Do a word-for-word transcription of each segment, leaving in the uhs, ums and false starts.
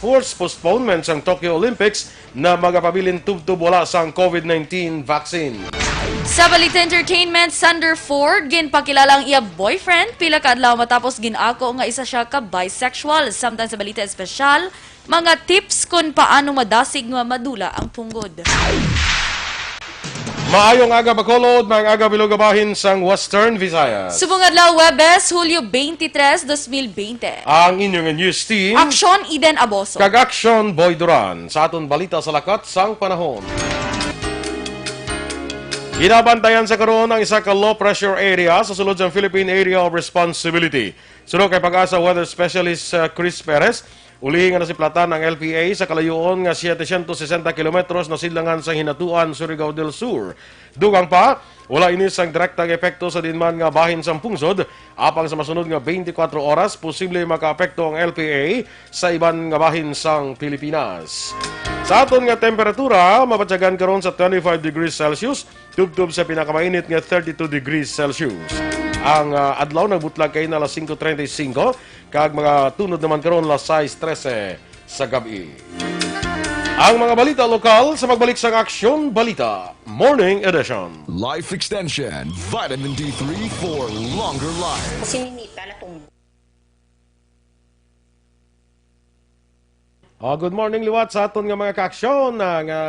forced postponement sang Tokyo Olympics na magapabilin tubtob wala sang COVID nineteen vaccine. Sa balita entertainment, Sander Ford ginpakilala ang iya boyfriend pila ka adlaw matapos gin-ako nga isa siya ka bisexual. Samtang sa balita espesyal, mga tips kon paano madasig nga madula ang punggod. Maayong aga, Bacolod. Maayong aga, bilog nga bahin sang Western Visayas. Subong adlaw, Huwebes, Hulyo twenty-three, twenty twenty. Ang inyong news team. Aksyon, Eden Aboso. Kag Aksyon, Boy Duran. Sa aton balita sa lakat sang panahon. Ginabantayan sa karon ang isa ka low pressure area sa sulod sang Philippine Area of Responsibility. Suno kay PAGASA weather specialist, uh, Chris Perez, ulihi nga nasiplatan ang L P A sa kalayoon nga setecientos sesenta kilometros nasidlangan sa Hinatuan, Surigao del Sur. Dugang pa, wala ini sang direktang epekto sa diin man nga bahin sang pungsod, apang sa masunod nga twenty-four oras, posible makaapekto ang L P A sa iban nga bahin sang Pilipinas. Sa aton nga temperatura, mabatyagan karon sa twenty-five degrees Celsius, tubtob sa pinakamainit nga thirty-two degrees Celsius. Ang, ah, adlaw nagbutlag kay na alas singko treinta y cinco, kag mga tunod naman karon alas sais trese sa gab-i. Ang mga balita lokal sa pagbalik sang Aksyon Balita Morning Edition. Life Extension, Vitamin D three for longer life. Sininita na tong Oh, good morning liwat sa aton nga mga kaaksyon, ah, nga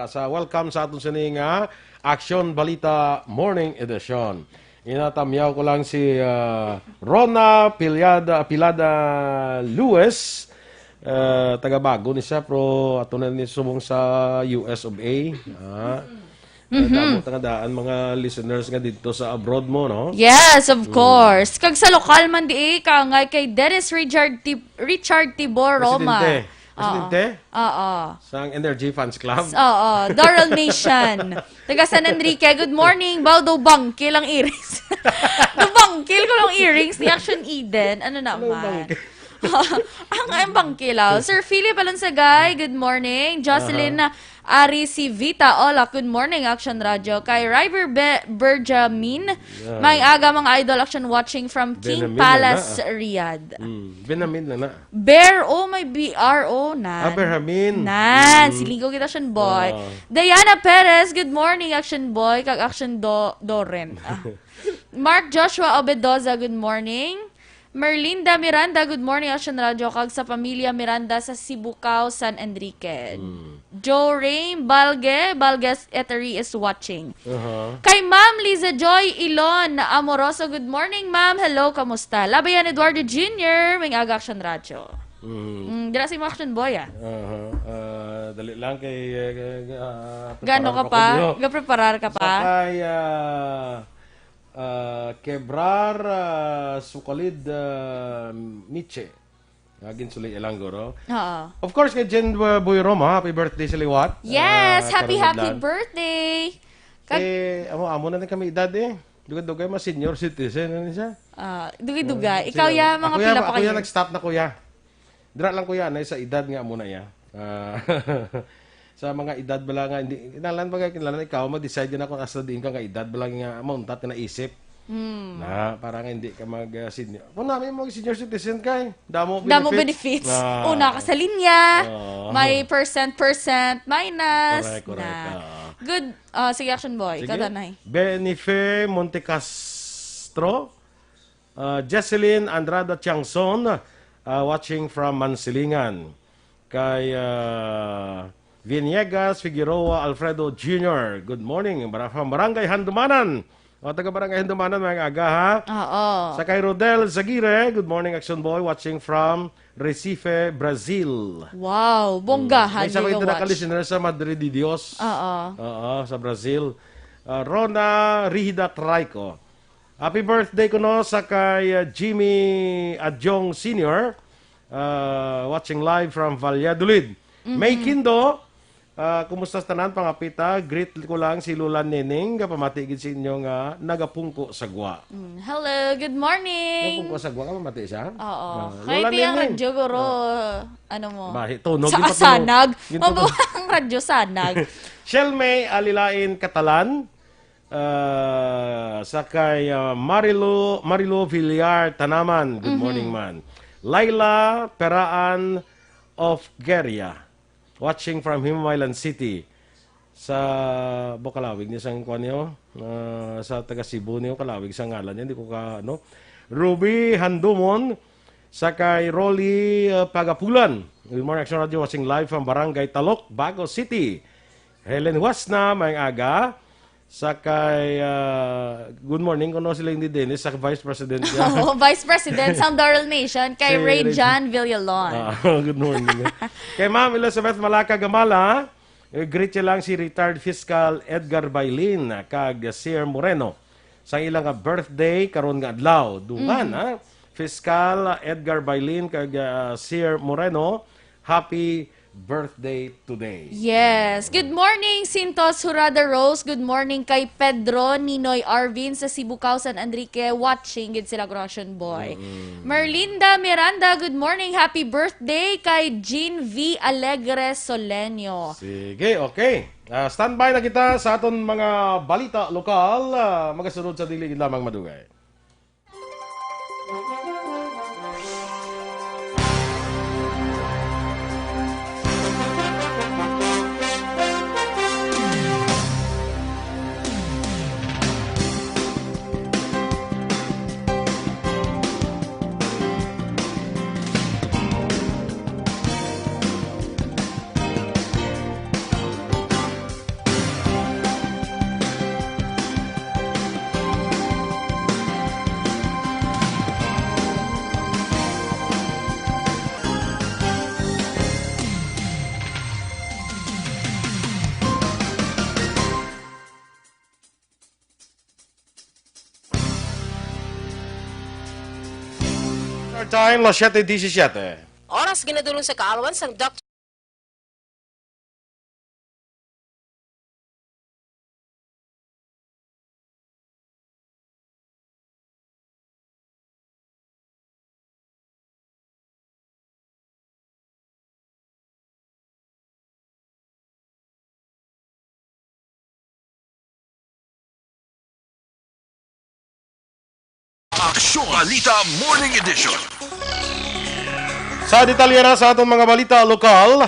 sa welcome sa aton sini nga Aksyon Balita Morning Edition. Inatamyaw ko lang si, ah, Rona Pilada, Pilada Lewis. Ah, taga Bago ni siya, pero ato na ni subong sa U S of A. Ah. Mhm. Damo ta nga daan mga listeners nga didto sa abroad mo, no? Yes, of Mm. course. Kag sa lokal man di, kaangay kay Dennis Richard Ti-, Richard Tibor Roma. Presidente. Presidente? Oo. Oo. Sang Energy Fans Club? S-, oo. Doral Nation. Taga San Enrique, good morning. Baw daw bangkil ang earrings. Daw bangkil ko ng earrings ni Action Eden. Ano Ano yung naman? bangkil? Ang, ang bangkil, ah. Sir Philip Alonsagay, good morning. Jocelyn Aha. Ari Sivita, hola, good morning, Action Radio. Kay River Be-, Benjamin, Yeah. may aga, mga idol, Action watching from King Benamin na Palace, na, ah. Riyadh. Mm, Benamin na na. Bear, oh, may B R O, nan. Ah, Berhamin. Nan, Mm. silingo kita, Action Boy. Ah. Diana Perez, good morning, Action Boy, kag Action Do-, Doren. Ah. Mark Joshua Obedoza, good morning. Merlinda Miranda, good morning, Action Radio, kag sa pamilya Miranda sa Sibucao, San Enrique. Mm. Joe Rain Balge, Balge's Eatery is watching. Aha. Kay Ma'am Liza Joy Ilon Amoroso, good morning, ma'am. Hello, kamusta? Labayan Eduardo Junior, may aga Action Radio. Mm. Mm, dira si mga Action Boy, ah. Aha. Ah, dali lang kay, eh, eh, ah, Gaano preparar ka pa pa? kuno. Gapreparar ka Sa pa? kay, ah, ah, Quebrar, ah, Sukalid, ah, Miche. Nga ginsulay ilang guro. Oo. Of course, kay Jen, uh, Boy Roma, happy birthday sa liwat. Yes, Ah, happy, happy karon birthday. Kag- Eh, amo, amo na din kami edad eh. Dugay-dugay, mga senior citizen, ano siya? Ah, dugay-dugay. Ah, Ikaw, senior. ya, mga Ako ya, pila pa ako ya, kayo? nag-stop na, kuya. Dira lang, kuya, na sa edad nga amo na ya. Ah, sa mga edad bala nga, hindi, kinalan ba nga, kinalan ikaw, mag-decide na kung asa din ka nga edad bala nga, mauntat na naisip. Hmm. Na, para nga hindi ka mag, ah, senior. Kung namin mag senior citizen kay, damo Damo benefits. benefits. Ah. Una ka sa linya, Oo. may percent, percent, minus. Correct, correct. Na. Ah. Good. Ah, sige, Action Boy. Sige. Ikaw, Danay. Benife Montecastro, ah, Jesselyn Andrada Tiangson, ah, watching from Mansilingan. Kay, ah, Viniegas Figueroa Alfredo Junior. Good morning. Bara-, from Barangay Handumanan. O, taga Barangay Handumanan, mga aga, ha? Oo. Sa kay Rodel Zagire, good morning, Action Boy, watching from Recife, Brazil. Wow, bonggahan, Mm. May isa pa yung dito na watch. ka-listener sa Madre de Dios. Oo. Oo, sa Brazil. Ah, Rona Rihida Traico. Happy birthday kuno sa kay, ah, Jimmy Adjong Senior. Ah, watching live from Valladolid. Mhm. May Kindo, ah, kumusta sa tanan? Pangapita, greet ko lang si Lola Neneng, gapamati gid sa inyo nga nagapungko sa gwa. Mm, hello, good morning. Nagapungko sa gwa, kapamati siya? Oo. Ah, Kay Lola Tiang Neneng. Radyo, guro, Ah. ano mo? Bahi, tunog Sa yung patunog. asanag. Yung patunog. Mabuang radyo sanag. Shell May Alilain Catalan, ah, sa kay, ah, Marilo, Marilo Villar Tanaman. Good Mhm. morning, man. Laila Peraan of Geria. Watching from Himamaylan City. Sa Bukalawig ni sang kuan niyo, ah, sa taga Cebu niyo, Kalawig sa ngalan niya, di ko ka, ano. Ruby Handumon, sa kay Rolly, ah, Pagapulan. Good morning, Action Radio, watching live from Barangay Talok, Bago City. Helen Huasna, may aga. Sa kay, ah, good morning, kuno sila hindi Dennis, sa Vice President niya. Oo, Vice President sang Doral Nation, kay Si Ray Ray John Villalon. Ah, good morning. Kay Ma'am Elizabeth Malaka Gamala, eh, greet niya lang si retired Fiscal Edgar Bailin kag Sir Moreno sa ilang nga birthday karon nga adlaw. Dungan, Mhm. ha? Fiscal Edgar Bailin kag, ah, Sir Moreno, happy birthday today. Yes. Good morning, Sintos Hurada Rose. Good morning kay Pedro, Ninoy Arvin sa Sibukaw, San Enrique. Watching gid sila, Grossion Boy. Mm. Merlinda Miranda, good morning. Happy birthday kay Jean V Alegre Solenio. Sige, okay. Ah, standby na kita sa aton mga balita lokal. Ah, magasunod sa dili gid lamang madugay. Our time, las siete diecisiete. Oras ginadulong sa kaalwan sang Doctor Aksyon Balita Morning Edition. Sa detalye na sa atong mga balita lokal,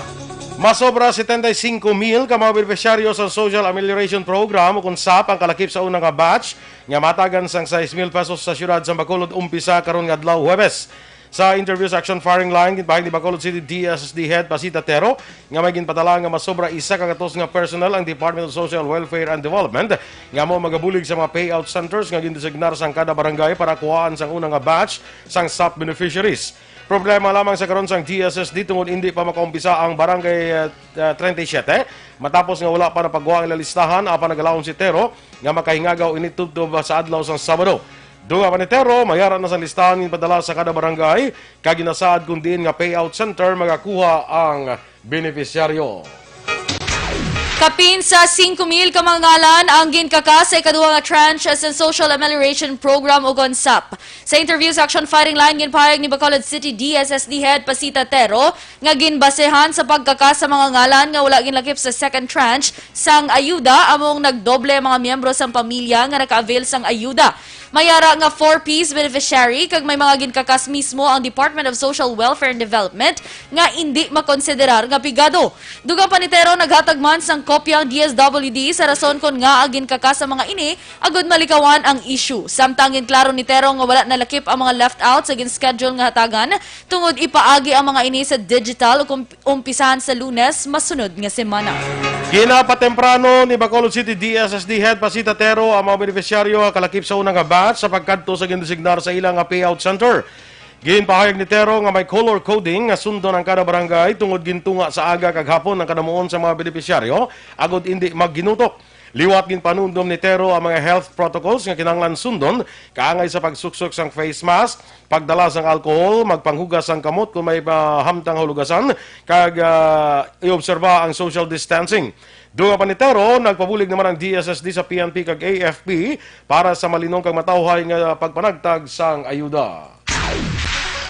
masobra setenta y cinco mil ka mga benepisyaryo sa Social Amelioration Program o kon SAP ang kalakip sa una nga batch nga matagan sang sais mil pesos sa siyudad sa Bacolod umpisa karon nga adlaw Huwebes. Sa interview sa Action Firing Line, ginpahayag ni Bacolod City D S S D Head Pasita Tero nga may ginpadala nga masobra isa ka gatos nga personnel ang Department of Social Welfare and Development nga mao magabulig sa mga payout centers nga gindesignar sang kada barangay para kuhaan sang una nga batch sang SAP beneficiaries. Problema lamang sa karon sang D S S D tungod indi pa makaumpisa ang Barangay, eh, eh, treinta y siete, matapos nga wala pa napagwa ang ila listahan, apan nagalaom si Tero nga makahingagaw ini tubtob sa adlaw sang Sabado. Dugang pa ni Tero, may ara na sang listahan nga padala sa kada barangay, kag ginasaad kon diin nga payout center magakuha ang benepisyaryo. Kapin sa singko mil ka mga ngalan ang ginkakas sa ikaduha nga tranche sa Social Amelioration Program, ukon SAP. Sa interview sa Action Firing Line, ginpahayag ni Bacolod City D S S D Head Pasita Tero nga ginbasehan sa pagkakas sa mga ngalan nga wala ginlakip sa second tranche sang ayuda, among nagdoble ang mga miyembro sang pamilya nga naka-avail sang ayuda. May ara nga four Ps beneficiary kag may mga ginkakas mismo ang Department of Social Welfare and Development nga indi makonsiderar nga pigado. Dugang pa ni Tero, naghatag man sang kopya ang D S W D sa rason kon ngaa ginkakas ang mga ini agud malikawan ang issue. Samtang ginklaro ni Tero nga wala nalakip ang mga left out sa gin-schedule nga hatagan tungod ipaagi ang mga ini sa digital ug umpisahan sa Lunes masunod nga semana. Ginapatemprano ni Bacolod City D S S D Head Pasita Tero ang mga benepisyaryo nga kalakip sa una nga batch sa pagkadto sa gindesignar sa ila nga payout center. Ginpahayag ni Tero nga may color coding nga sundon ang kada barangay tungod gintunga sa aga kag hapon ang kanamuon sa mga benepisyaryo agud indi magginutok. Liwat ginpanumdom ni Tero ang mga health protocols nga kinahanglan sundon, kaangay sa pagsuksok sang face mask, pagdala sang alcohol, magpanghugas sang kamot kon may mahamtang hulugasan, kag, ah, iobserba ang social distancing. Dugang pa ni Tero, nagpabulig naman ang D S S D sa P N P kag A F P para sa malinong kag matawhay nga pagpanagtag sang ayuda.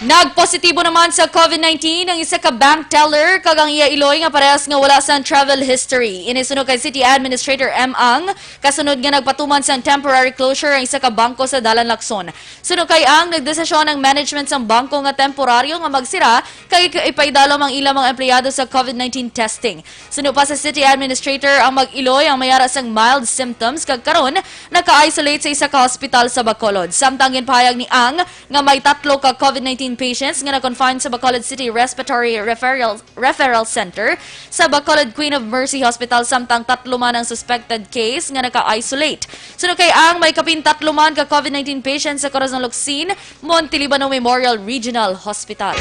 Nagpositibo naman sa COVID nineteen ang isa ka bank teller kag ang iya iloy nga parehas nga wala sang travel history. Ini suno kay City Administrator M Ang, kasunod nga nagpatuman sang temporary closure ang isa ka bangko sa Dalan Lacson. Suno kay Ang, nagdesisyon ang management sang bangko nga temporaryo nga magsira kay ipaidalom ang ilang mga empleyado sa COVID nineteen testing. Suno pa sa City Administrator, ang mag-iloy ang may ara sang mild symptoms kag karon naka-isolate sa isa ka hospital sa Bacolod. Samtang ginpahayag ni Ang nga may tatlo ka COVID nineteen patients nga na-confine sa Bacolod City Respiratory Referral, Referral Center sa Bacolod Queen of Mercy Hospital, samtang tatlo man ang suspected case nga naka-isolate. Suno kay Ang, may kapin tatlo man ka COVID nineteen patients sa Corazon Locsin, Montelibano Memorial Regional Hospital.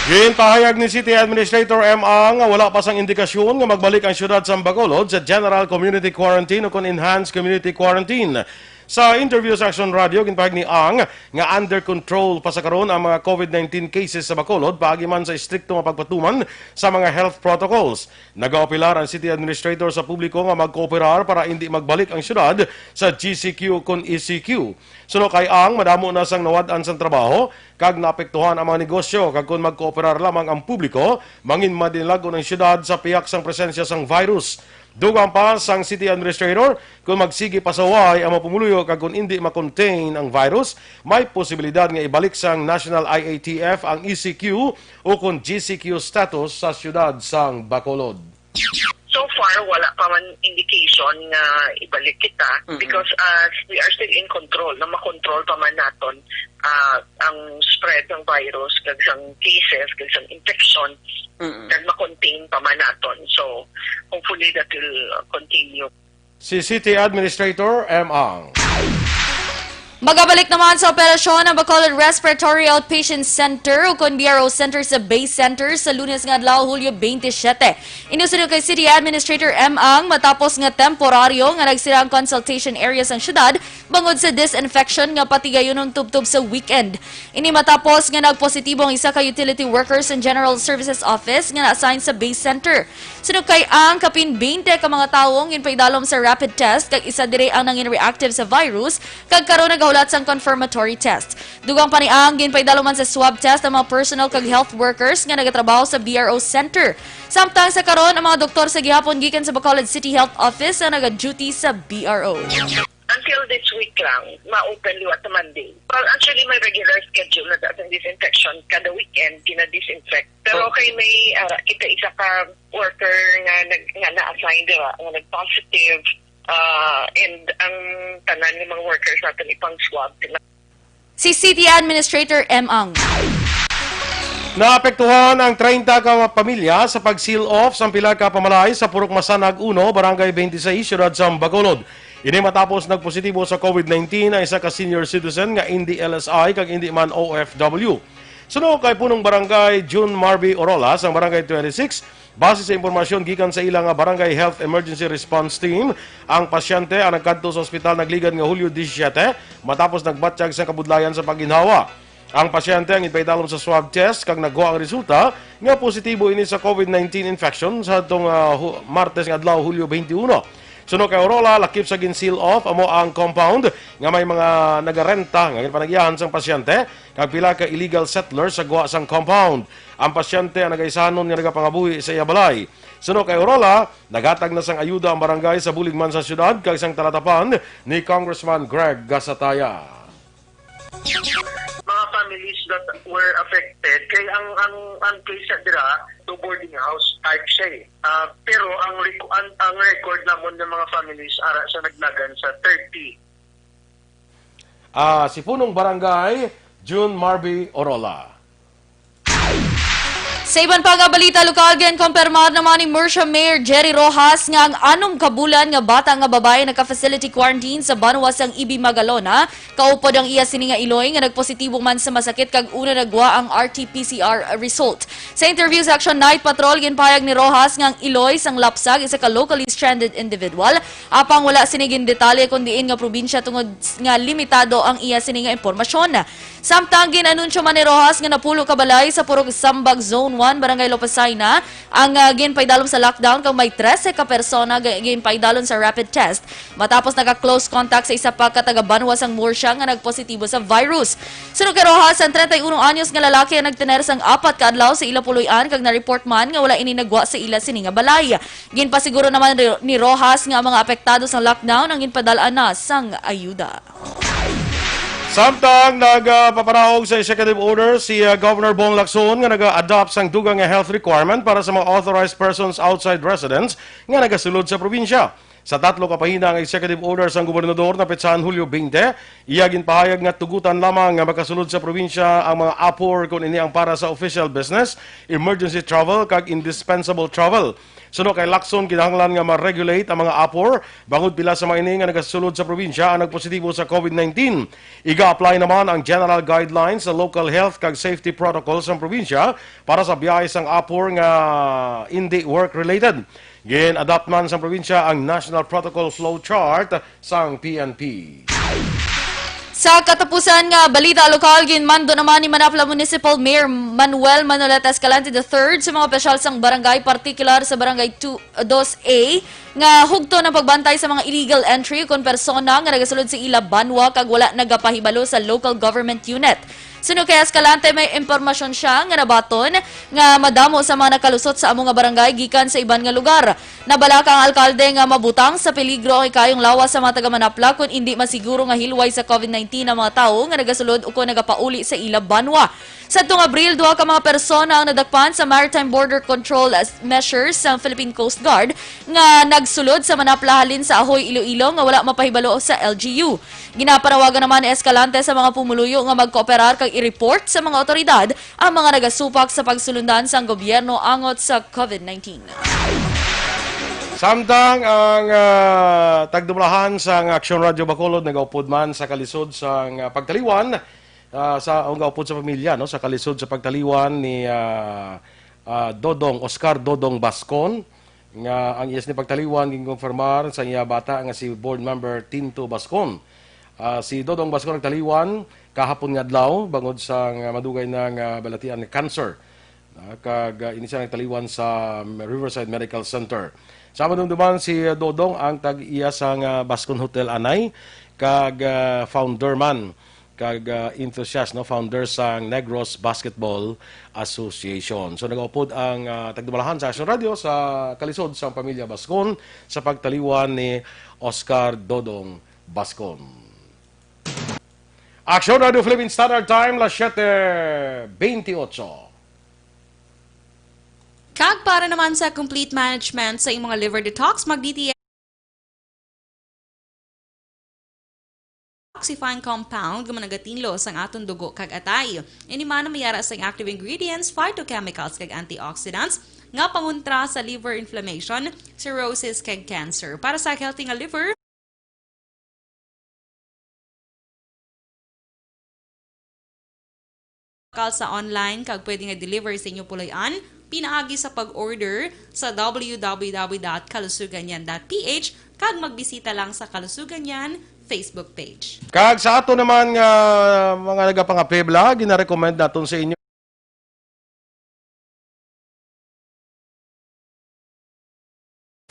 Ginpahayag ni City Administrator M Ang nga wala pa sang indikasyon nga magbalik ang siyudad sa Bacolod sa General Community Quarantine o kon Enhanced Community Quarantine. Sa interview sa Action Radio, ginpahayag ni Ang nga under control pa sa karon ang mga COVID nineteen cases sa Bacolod paagi man sa estrikto nga pagpatuman sa mga health protocols. Nagaapelar ang City Administrator sa publiko nga magkooperar para indi magbalik ang siyudad sa G C Q kon E C Q. Suno kay Ang, madamo na sang nawad-an sang trabaho kag naapektuhan ang mga negosyo, kag kon magkooperar lamang ang publiko, manginmadinalag-on ang siyudad sa pihak sang presensya sang virus. Dugang pa sang City Administrator, kon magsigi pa sa huway ang mga pumuluyo kag kon indi ma-contain ang virus, may posibilidad nga ibalik sang National I A T F ang E C Q o kon G C Q status sa siyudad sang Bacolod. So far, wala pa man indication nga ibalik kita, mm-mm, because, uh, we are still in control, na makontrol pa man naton, uh, ang spread ng virus, kag sang cases, kag sang infection, mm-mm, kag makontain pa man naton. So, hopefully that will, uh, continue. Si City Administrator M Ang. Magabalik naman sa operasyon ang Bacolod Respiratory Outpatient Center o kon B R O Center sa Bay Center sa Lunes nga adlaw, Hulyo twenty-seven. Ini suno kay City Administrator M Ang, matapos nga temporaryo nga nagsira ang consultation area sang syudad bangod sa disinfection nga patigayunon tubtob sa weekend. Ini matapos nga nagpositibo ang isa ka utility worker sa General Services Office nga na-assign sa Bay Center. Suno kay Ang, kapin twenty ka mga tawo ang ginpaidalom sa rapid test, kag isa diri ang nangin reactive sa virus, kag karon nagahulat sang confirmatory test. Dugang pa ni Ang, ginpaidalom man sa swab test ang mga personnel kag health workers nga nagatrabaho sa B R O Center. Samtang sa karon, ang mga doktor sa gihapon gikan sa Bacolod City Health Office ang naga-duty sa B R O. Until this week lang, ma-open liwat sa Monday. Well, actually, may regular schedule na sa disinfection. Kada weekend, gina-disinfect. Pero, oh, kay may, ah, kita isa ka worker nga nag-, nga na-assign dira, nga nag-positive, ah, and ang tanan ng mga workers natin ipang-swab. Si City Administrator M Ang. Naapektuhan ang treinta ka pamilya sa pag-seal off sang pila ka pamalay sa Purok Masanag uno, Barangay twenty-six, Siyudad sa Bacolod. Ini matapos nagpositibo sa COVID nineteen ang isa ka senior citizen nga indi L S I kag indi man O F W. Suno kay Punong Barangay June Marby Orola sang Barangay twenty-six, base sa impormasyon gikan sa ila nga Barangay Health Emergency Response Team, ang pasyente ang nagkadto sa ospital nagligad nga Hulyo disisyete matapos nagbatyag sa kabudlayan sa pagginhawa. Ang pasyente ang ginpaidalom sa swab test kag nagwa ang resulta nga positibo ini sa COVID nineteen infection sa atong, ah, hu-, Martes nga adlaw, Hulyo twenty-one. Suno kay Orola, lakip sa gin-seal off amo ang compound nga may mga nagarenta nga ginpanag-iyahan sang pasyente kag pila ka illegal settlers sa gwa sang compound. Ang pasyente ang nagaisanon nga nagapangabuhi sa iya balay. Suno kay Orola, naghatag na sang ayuda ang barangay sa bulig man sa siyudad kag sang talatapan ni Congressman Greg Gasataya. Mga families that were affected, kay ang, ang, ang case sa dira, two boarding house type siya eh. Ah, pero ang rec-, ang, ang record namon ng mga families, ara sa naglagan sa thirty. Ah, si Punong Barangay, June Marby Orola. Sa iban pa nga balita lokal, ginkumpirmar naman ni Murcia Mayor Jerry Rojas nga ang anom ka bulan nga bata nga babayi naka-facility quarantine sa banwa sang Ibi Magalona, kaupod ang iya sini nga iloy nga nagpositibo man sa masakit kag una nagwa ang R T P C R result. Sa interview sa Action Night Patrol, ginpahayag ni Rojas nga ang iloy sang lapsag, isa ka locally stranded individual, apang wala sini gindetalye kon diin nga probinsya tungod nga limitado ang iya sini nga impormasyon. Samtang gin-anunsyo man ni Roxas nga napulo ka balay sa Purok Sambag Zone one, Barangay Lopasayna, ang, ah, ginpaidalom sa lockdown, kag may trese ka persona nga ginpaidalom sa rapid test matapos naka-close contact sa isa pa ka taga-banwa sang Murcia nga nagpositibo sa virus. Suno kay Roxas, ang treinta y uno anyos nga lalaki ang nagtener sang apat ka adlaw sa ila puloy-an, kag na-report man nga wala ini nagwa sa ila sini nga balay. Ginpasiguro naman ri-, ni Roxas nga ang mga apektado sang lockdown ang ginpadal-an na sang ayuda. Samtang nagapaparahog sa executive order si, ah, Governor Bong Lacson nga naga-adopt sang dugang nga health requirement para sa mga authorized persons outside residence nga nagasulod sa probinsya. Sa tatlo ka pahina nga executive order sang gobernador na petsahan Hulyo twenty, iya ginpahayag nga tugutan lamang nga makasulod sa probinsya ang mga apor kon ini ang para sa official business, emergency travel, kag indispensable travel. Suno kay Lacson, kinahanglan nga ma-regulate ang mga apor, bangod pila sa mga ini nga nagasulod sa probinsya ang nagpositibo sa COVID nineteen. Iga-apply naman ang general guidelines sa local health kag safety protocols sang probinsya para sa biyahe sang apor nga indi work-related. Gin-adopt man sang probinsya ang National Protocol Flow Chart sang P N P. Sa katapusan nga balita lokal, ginmando naman ni Manapla Municipal Mayor Manuel Manolete Escalante the third sa mga opisyal sang barangay, partikular sa Barangay two, two A, nga hugton ang pagbantay sa mga illegal entry kon persona nga nagasulod sa ila banwa kag wala nagapahibalo sa local government unit. Suno kay Escalante, may impormasyon siya nga nabaton nga madamo sa mga nakalusot sa amo nga barangay gikan sa iban nga lugar. Nabalaka ang alkalde nga mabutang sa peligro ang ikayong lawas sa mga taga-Manapla kon indi masiguro nga hilway sa COVID nineteen ang mga tawo nga nagasulod ukon nagapauli sa ila banwa. Sadtong Abril, duha ka mga persona ang nadakpan sa Maritime Border Control as-, Measures sang Philippine Coast Guard nga nagsulod sa Manapla halin sa Ahoy, Iloilo, nga wala mapahibalo sa L G U. Ginapanawagan naman ni Escalante sa mga pumuluyo nga magkooperar kag i-report sa mga awtoridad ang mga nagasupak sa pagsulundan sang gobyerno angot sa COVID nineteen. Samtang ang, ah, tagdumalahan sang Aksyon Radyo Bacolod nagaupod man sa kalisod sang, ah, pagtaliwan, ah, sa, ang gaupod sa pamilya, no, sa kalisod sa pagtaliwan ni, ah, ah, Dodong, Oscar Dodong Bascon, nga ang iya sini pagtaliwan ginkonfirmar sa iya bata nga si Board Member Tinto Bascon. Ah, si Dodong Bascon nagtaliwan kahapon nga adlaw bangod sa nga madugay na nga balatian nga cancer. Ah, kag, ah, ini siya nagtaliwan sa Riverside Medical Center. Sa madumduman, si Dodong ang tag-iya sang, ah, Bascon Hotel anay kag, ah, founder man kag, ah, enthusiast, no, founder sang Negros Basketball Association. So, nagaupod ang, ah, tagdumalahan sa Aksyon Radio sa kalisod sang pamilya Bascon sa pagtaliwan ni Oscar Dodong Bascon. Aksyon Radio Philippine Standard Time, las siete veintiocho. Kag para naman sa complete management sa imong liver detox, mag-D T X Detoxifying compound nga manatinlo sang aton dugo kag atay. Ini man ang may ara sang active ingredients, phytochemicals, kag antioxidants nga pangontra sa liver inflammation, cirrhosis, kag cancer. Para sa healthy nga liver, kal sa online kag pwede nga deliver sa inyo puloy-an pinaagi sa pag-order sa w w w dot kalusuganyan dot p h kag magbisita lang sa Kalusuganyan Facebook page. Kag sa ato naman nga mga nagapangapebla, ginarecommend naton sa inyo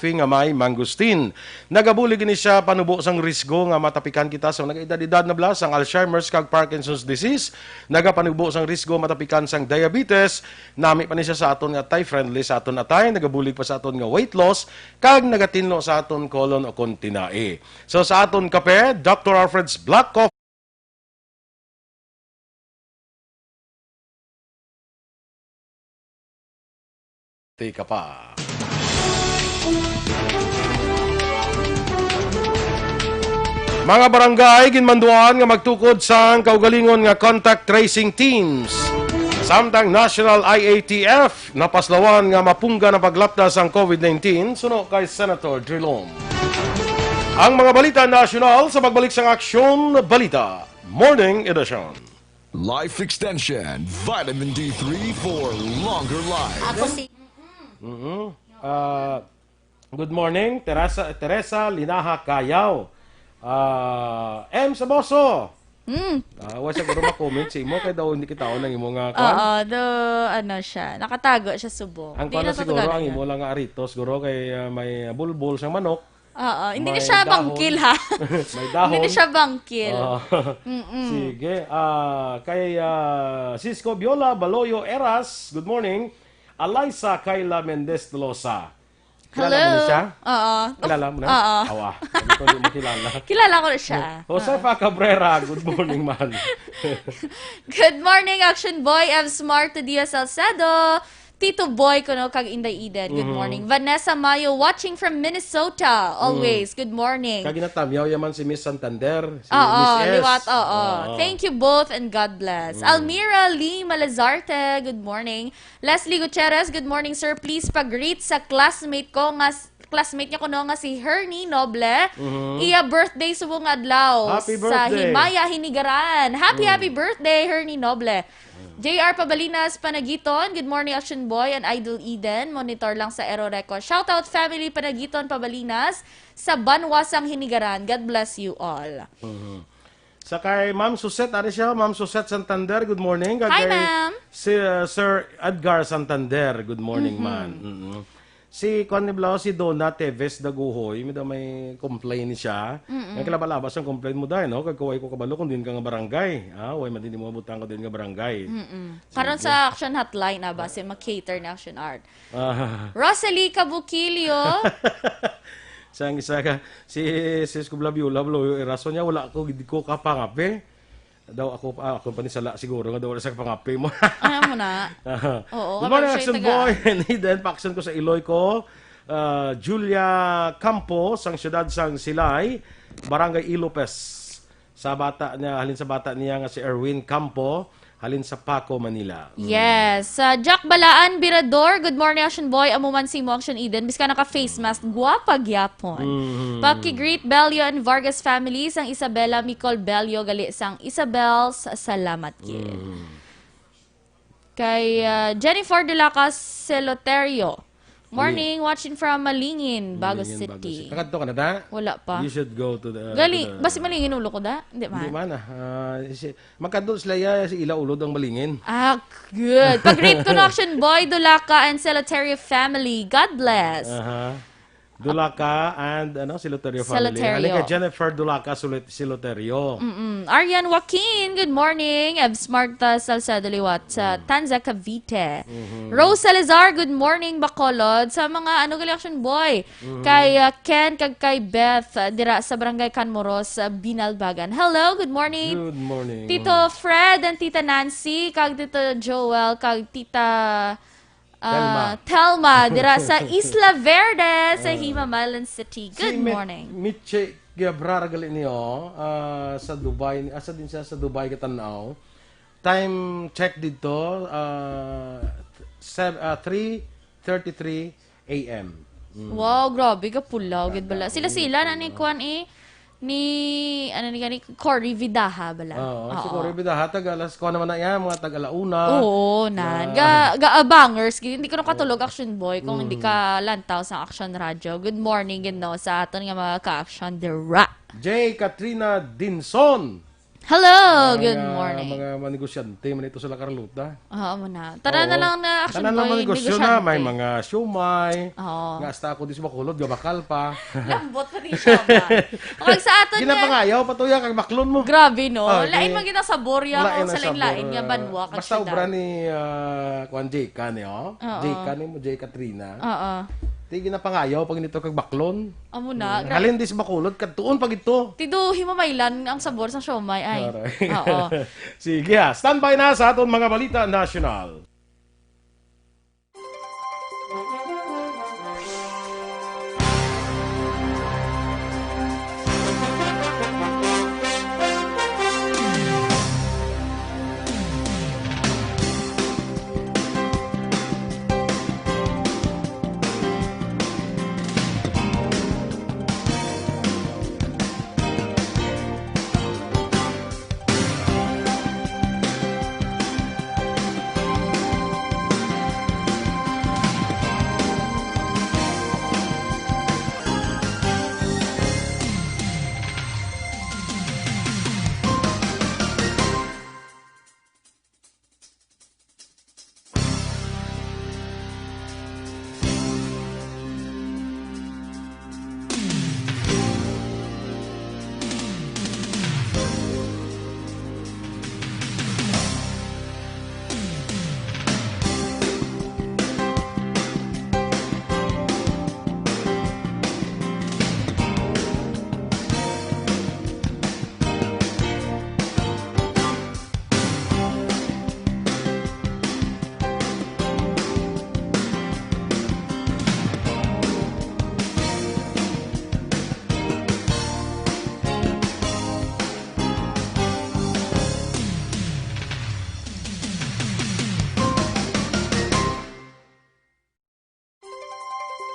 nga may mangosteen. Nagabulig ini sa panubo sang risgo nga matapikan kita sa nag-edad-edad na bala sang Alzheimer's kag Parkinson's disease. Nagapanubo sang risgo matapikan sang diabetes. Nami pa ni siya sa aton nga atay, friendly sa aton atay, nagabulig pa sa aton nga weight loss, kag nagatinlo sa aton colon o kon tinai. So sa aton kape, Doctor Alfred's Black Coffee. Tika pa. Mga barangay, ginmanduan nga magtukod sang kaugalingon nga contact tracing teams. Samtang National I A T F, napaslawan nga mapunggan ang paglapda sang COVID nineteen, suno kay Senator Drilon. Ang mga balita nasyonal sa pagbalik sang Aksyon Balita Morning Edition. Life Extension, Vitamin D three for longer life. Ako si Mm-mm. Ah, good morning, Teresa, Teresa Linaha Kayaw. Ah, M Saboso. Mm. Ah, wa siguro ma-comment sa imo kay daw hindi kita ang imo nga kwan. Oo, do, ano siya, nakatago siya subong. Ang Di kwan na na to siguro, ang Tagalog imo na. lang nga arito, siguro kay, ah, may bulbol sa manok. Oo, hindi na May siya dahon. bangkil, ha? May dahon. Hindi na siya bangkil. Oo. Mm-mm. Sige. Ah, kay, ah, Cisco Biola Baloyo Eras, good morning. Alisa Kayla Mendez Tolosa. Kilala mo na Hello. siya? Oo. Kilala mo na? Oo. Awa. Hindi ko hindi mo kilala. Kilala ko na siya. Josefa Oo. Cabrera, good morning, man. Good morning, Action Boy. Ev Smart to Dia Salcedo. Tito Boy, kuno kag Inday Eden. Good Mhm. morning. Vanessa Mayo, watching from Minnesota. Always. Mm. Good morning. Kag ginatamyaw yaman si Miss Santander, si Oo, Miss S. liwat, oo. Oo. Thank you both and God bless. Mm. Almira Lee Malazarte, good morning. Leslie Gutierrez, good morning, sir. Please pag-greet sa classmate ko nga s-, classmate niya kuno nga si Hernie Noble. Mhm. Iya birthday subong nga adlaw Happy sa birthday. Himaya, Hinigaran. Happy, Mm. happy birthday, Hernie Noble. Mm. J R Pabalinas Panagiton, good morning, Action Boy and Idol Eden. Monitor lang sa Eroreco. Shout out, family Panagiton Pabalinas sa banwa sang Hinigaran. God bless you all. Mhm. Sa kay Ma'am Suset, ari siya, Ma'am Suset Santander, good morning. Kag Hi, kay ma'am. si, uh, Sir Edgar Santander, good morning, Mhm. man. Mm-mm. Si, kuwan ni Blau, si Donna Teves Daguhoy, may daw may complain siya. Mm-mm. Ang kalaba-laba sang complain mo, day, no? Kag kuway ko kabalo kung din ka nga barangay. Ah, way man din mo butang ko din nga barangay. Mm-mm. Sige. Karon sa Action Hotline na ba, si ma-cater na Action Art. Ah. Rosalie Cabukilio. Sang isa ka, si Sis Kubla Biola, Blo, yung irason niya, wala ko, gid ko kapangape. Daw ako, ah, ako pa ni sala siguro nga daw wala sa kapangape mo. Ano mo na? Aha. Oo, Good morning, wala siya Action taga- Boy. And then, paksan ko sa Iloy ko, ah, Julia Campo, sang siyudad sang Silay, Barangay Ilopez. Sa bata niya, halin sa bata niya nga si Erwin Campo, halin sa Paco, Manila. Mm. Yes. Ah, Jack Balaan Birador, good morning, Action Boy. Amo man si mo, Action Eden. Biska naka-face mask, gwapa gyapon. Mhm. Paki-greet Bello and Vargas family, sang Isabela Micol Bello, gali sang Isabel, sa-, salamat gid. Mhm. Kay, ah, Jennifer Dulaca Celoterio. Morning, Malingin. watching from Malingin, Bago Malingin, Bago City. City. Kakadto ka na, da? Wala pa. You should go to the, Gali, to the basi Malingin ulo ko, da? Hindi Hindi man. man, ah. Ah, si, magkadto sila, ya, si Ila Ulod ang Malingin. Ah, good. Pag-greet ko na, Action Boy, Dulaca, and Celoterio family. God bless. Aha. Dulaca and, ano, Celoterio family. Celoterio. Halin kay Jennifer Dulaca Sulit-, Celoterio. Mm-mm. Arian Joaquin, good morning. Ev Smart, uh, Salcedo liwat sa Mm. Tanza, Cavite. Mm-hmm. Rose Salazar, good morning, Bacolod. Sa mga, ano, gali, Action Boy. Mm-hmm. Kay, uh, Ken, kag kay Beth, uh, dira sa Barangay Canmoros, uh, Binalbagan. Hello, good morning. Good morning. Tito Fred and Tita Nancy, kag Tito Joel, kag Tita Ah, Telma. Telma, dira sa Isla Verde, sa Ah. Himamaylan City. Si Good Mi-, morning. Miche Guevara gali niyo, ah, sa Dubai, asa din siya sa Dubai, Katanaw. Time check dito, ah, sev-, ah, three thirty-three A M. Mm. Wow, grabe, kapulaw, gid bala. Kada Sila-sila na ni kapulaw. Kuan, eh, ni, ano ni gani, Cory Vidaja bala. Oo, si Oo. Cory Vidaja, tag alas, kuha naman na yan, mga tag alauna. Oo, nan. Na Ga, ga-abangers, gid. Hindi ko nakatulog, Oo. Action Boy, kung hindi Mm. ka lantaw sa Action Radio. Good morning, gid, no, sa aton nga mga ka-action dira. J. Katrina Dinson. Hello, Mga, good morning. mga manegosyante man ito sa La Carlota. Oo, mo na. Tara Oo. na lang na, Action Tanan lang Boy, mga negosyo na, may negosyante. mga siomay. Oo. Nga hasta ako di sa Bacolod, gabakal pa. Lambot pa din siya ba? Okay, sa aton nga Ginapangayaw, patuya kag baklon mo. Grabe, no? Okay. Lain man gid ang sabor, ya, Lain ang sa lain-lain sabor, nga ah, banwa kag basta syudad. Obra ni, ah, Kuan J K ni, oh. Oo. J K ni mo, J Katrina. Oo. Ti ginapangayaw pag nito kag baklon. Amo na, Mm. gra- Halin di sa Bacolod, kadtuon pa gito. Ti do himamaylan ang sabor sa siomay, ay. Aray. Oo. Sige, ah. Standby na sa aton mga balita nasyonal.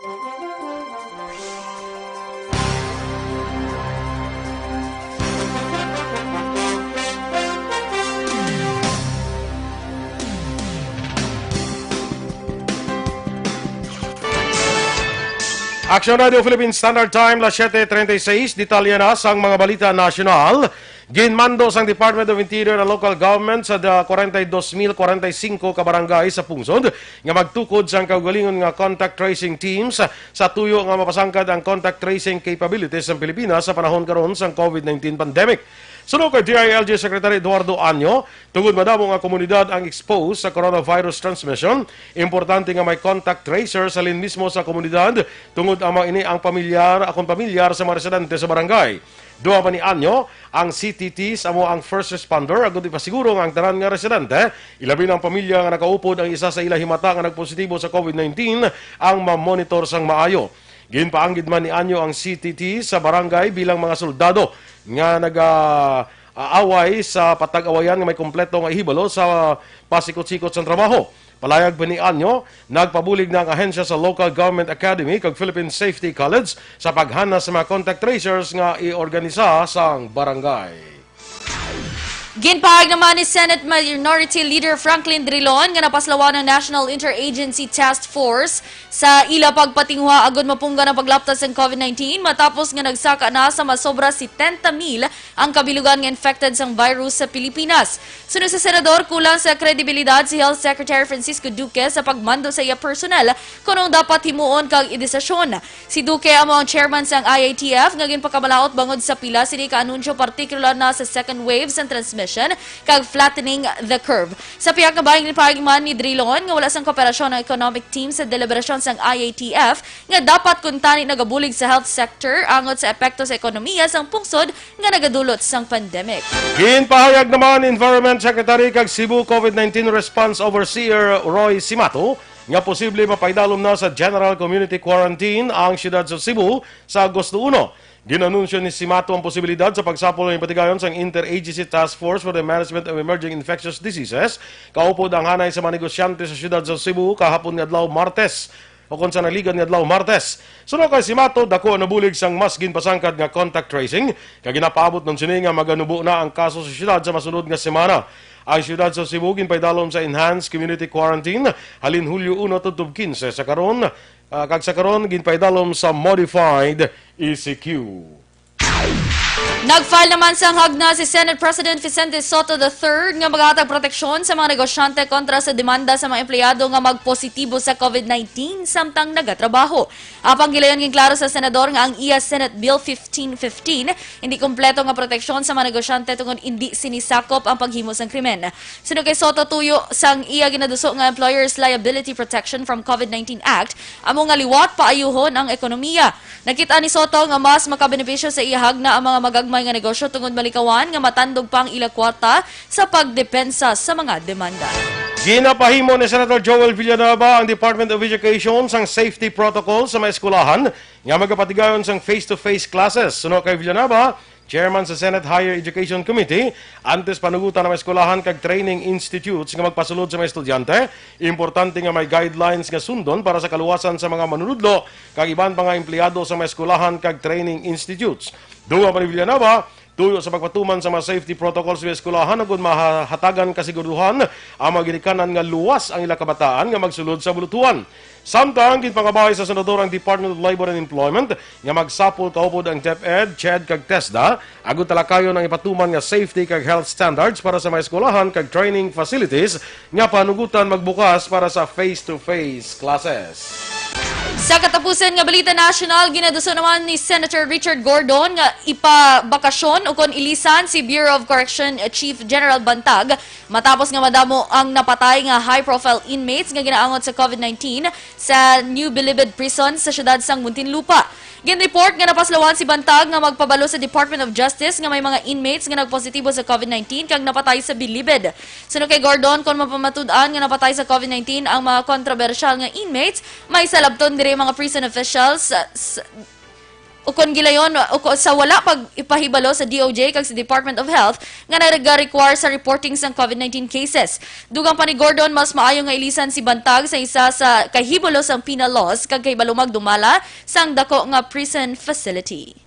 Action Radio Philippine Standard Time, las siete treinta y seis. Detalye na sang mga balita nasyonal. Ginmando sang Department of Interior ang local government sa da-, kwarenta y dos mil kwarenta y singko ka barangay sa pungsod nga magtukod sang kaugalingon nga contact tracing teams sa tuyo nga mapasangkad ang contact tracing capabilities sang Pilipinas sa panahon karon sang COVID nineteen pandemic. Suno kay D I L G Secretary Eduardo Anyo, tungod madamo nga komunidad ang exposed sa coronavirus transmission, importante nga may contact tracer sa halin mismo sa komunidad, tungod amo ini ang pamilyar, akon pamilyar sa mga residente sa barangay. Duha pa ni Anyo, ang C T Ts amo ang first responder agud ipasiguro nga ang tanan nga residente, ilabi na ang pamilya nga nakaupod ang isa sa ila himata nga nagpositibo sa COVID nineteen, ang mamonitor sang maayo. Ginpaanggid man ni Anyo ang C T T sa barangay bilang mga soldado nga naga-aaway sa patag-awayan nga may kompleto nga hibalo sa pasikot-sikot sang trabaho. Palayag pa ni Anyo, nagpabulig na ang ahensya sa Local Government Academy kag Philippine Safety College sa paghanas sa mga contact tracers nga iorganisa sang barangay. Ginpahayag naman ni Senate Minority Leader Franklin Drilon nga napaslawan ang National Interagency Task Force sa ila pagpatinguha agud mapunggan ang paglaptas sang COVID nineteen matapos nga nagsaka na sa masobra setenta mil ang kabilugan nga infected sang virus sa Pilipinas. Suno sa senador, kulang sa kredibilidad si Health Secretary Francisco Duque sa pagmando sa iya personnel kon ano ang dapat himuon kag idesisyon. Si Duque amo ang chairman sang I A T F nga ginpakamalaut bangod sa pila sini ka anunsyo, partikular na sa second wave sang transmission kag flattening the curve. Sa pihak nga bahin, ginpahayag man ni Drilon nga wala sang kooperasyon ang economic team sa deliberasyon sang I A T F nga dapat kuntani nagabulig sa health sector angot sa epekto sa ekonomiya sang pungsod nga nagadulot sang pandemic. Ginpahayag naman ni Environment Secretary kag Cebu COVID nineteen Response Overseer Roy Simato nga posible mapaidalom na sa General Community Quarantine ang siyudad sa Cebu sa Agosto uno. Ginanunsyo ni Simato ang posibilidad sa pagsapol nga ipatigayon sang Interagency Task Force for the Management of Emerging Infectious Diseases, kaupod ang hanay sa mga negosyante sa siyudad sa Cebu kahapon nga adlaw, Martes, o kon sa naligad nga adlaw, Martes. Suno kay Simato, dako ang nabulig sang mas ginpasangkad nga contact tracing, kag ginapaabot man sini nga maganubo na ang kaso sa siyudad sa masunod nga semana. Ang siyudad sa Cebu ginpaidalom sa enhanced community quarantine halin Hulyo uno tubtob kinse sa karon, ah, kag sa karon ginpaidalom sa modified E C Q. Nag-file naman sang hagna si Senate President Vicente Sotto the third nga maghatag proteksyon sa mga negosyante kontra sa demanda sa mga empleyado nga magpositibo sa COVID nineteen samtang nagatrabaho. Apang gilayon, ginklaro sa senador nga ang iya Senate Bill fifteen fifteen hindi kompleto nga proteksyon sa mga negosyante tungod indi sini sakop ang paghimo sang krimen. Suno kay Sotto, tuyo sang iya ginaduso nga Employers Liability Protection from COVID nineteen Act amo nga liwat paayuhon ang ekonomiya. Nakit-an ni Sotto nga mas makabenepisyo sa iya hagna ang mga magagmay nga negosyo tungod malikawan nga matandog pa ang ila kwarta sa pagdepensa sa mga demanda. Ginapahimo ni Senator Joel Villanueva ang Department of Education sang safety protocol sa mga eskwelahan nga magapatigayon sang face-to-face classes. Suno kay Villanueva, chairman sa Senate Higher Education Committee, antes panugutan ang mga eskwelahan kag training institutes nga magpasulod sa mga estudyante, importante nga may guidelines nga sundon para sa kaluwasan sa mga manunudlo kag iban pa nga empleyado sa mga eskwelahan kag training institutes. Dugang pa ni Villanueva, tuyo sa pagpatuman sa mga safety protocols sa eskwelahan, agud mahatagan kasiguruhan ang mga ginikanan nga luwas ang ila kabataan nga magsulod sa bulutuhan. Samtang ginpangabay sa senador ang Department of Labor and Employment nga magsapol kaupod ang DepEd, CHED kag TESDA, agud talakayon ang ipatuman nga safety kag health standards para sa mga eskwelahan kag training facilities nga panugutan magbukas para sa face-to-face classes. Sa katapusan nga balita nasyonal, ginaduso naman ni Senator Richard Gordon nga ipabakasyon ukon ilisan si Bureau of Correction Chief General Bantag matapos nga madamo ang napatay nga high-profile inmates nga ginaangot sa COVID nineteen sa New Bilibid Prison sa siyudad sang Muntinlupa. Ginreport nga napaslawan si Bantag nga magpabalo sa Department of Justice nga may mga inmates nga nagpositibo sa COVID nineteen kag napatay sa Bilibid. Suno kay Gordon, kon mapamatud-an nga napatay sa COVID nineteen ang mga kontrobersyal nga inmates, may salabton diri ang mga prison officials, s-, Ukon gilayon, uko sa wala pag ipahibalo sa D O J kag sa Department of Health nga nagarequire sa reporting sang COVID nineteen cases. Dugang pa ni Gordon, mas maayo nga ilisan si bantag sa isa sa kahibulo sang penal laws kag kahibalo magdumala sang dako nga prison facility.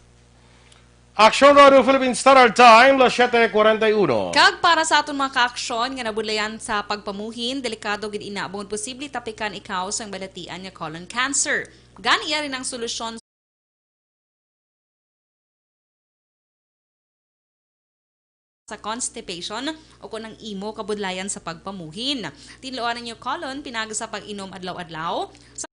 Aksyon Radio Philippine Standard Time, las siete cuarenta y uno. Kag para sa aton mga kaaksyon nga nabudlayan sa pagpamuhin, delikado gid ina bangod posible tapikan ikaw sang balatian nga colon cancer. Gani, yari ang solusyon sa constipation o kon ang imo kabudlayan sa pagpamuhin. Tinluan ninyo colon pinag sa pag-inom adlaw-adlaw sa